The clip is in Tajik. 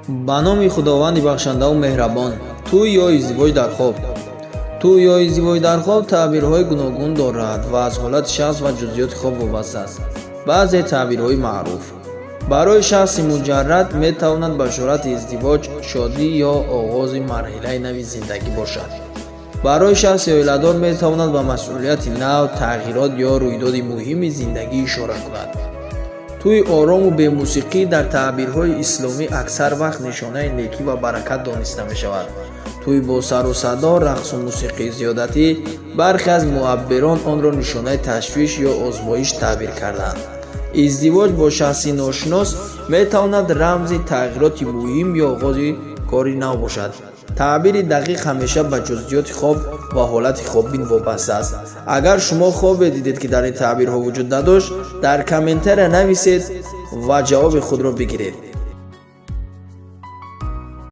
Ба номи Худованди бахшандаву меҳрабон. Тӯй ё издивоҷ дар хоб. Тӯй ё издивоҷ дар хоб таъбирҳои гуногун дорад ва аз ҳолати шахс ва ҷузъиёти хоб вобаста аст. Баъзе таъбирҳои маъруф: барои шахси муҷаррад метавонад башорати издивоҷ, шодӣ ё оғози марҳилаи нави зиндагӣ бошад. Барои шахси оиладор метавонад ба масъулияти нав, тағйирот ё рӯйдоди муҳими зиндагӣ ишора кунад. Тӯи орому бемусиқӣ дар таъбирҳои исломӣ аксар вақт нишонаи некӣ ва баракат дониста мешавад. Тӯй бо сару садо, рақсу мусиқии зиёдатӣ, бархе аз муаббирон онро нишонаи ташвиш ё озмоиш таъбир карданд. Издивоҷ бо шахси ношинос метавонад рамзи тағйироти муҳим ё оғози кори нав бошад. Таъбири дақиқ ҳамеша ба ҷузъиёти хоб ва ҳолати хоббин вобаста аст. Агар шумо хобе дидед, ки дар ин таъбирҳо вуҷуд надошт, дар комментария нависед ва ҷавоби худро бигиред.